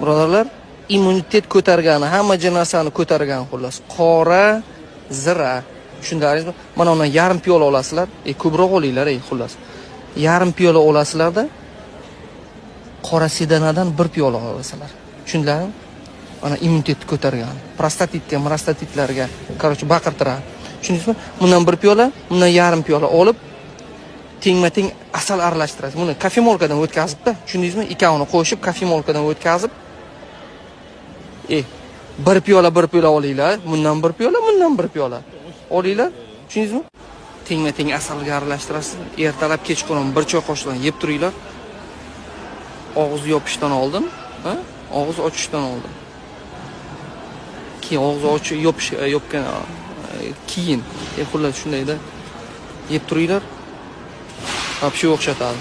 Birodarlar, immunitet ko'targani, hamma narsani ko'targan, xullas. Qora zira. Tushundingizmi? Mana undan yarim piyola olasizlar. Ko'proq olinglar, xullas. Yarim piyola olasizlarda, qora sedanadan bir piyola olasizlar. Tushundinglarmi? Mana immunitetni ko'targan. Prostatitga, prostatitlarga, короче, baqirtiradi. Tushundingizmi? Bundan bir piyola, bundan yarim piyola olib, tengma-teng asal aralashtirasiz. Buni кофемолка dan o'tkazibda, tushundingizmi? Ikkovini qo'shib кофемолка dan o'tkazib, bir piyola, bir piyola olinglar, bundan bir piyola, bundan bir piyola. Olinglar, tushundingizmi? Tengma-teng asalga aralashtirasiz. Ertalab, kechqurun bir choy qoshiqdan yeb turinglar. Og'iz yopishdan oldin, ha? Og'iz ochishdan oldin. Keyin og'iz ochish, yopish, yopgan keyin, xullas shundayda. Yeb turinglar. Вообще o'xshatadi.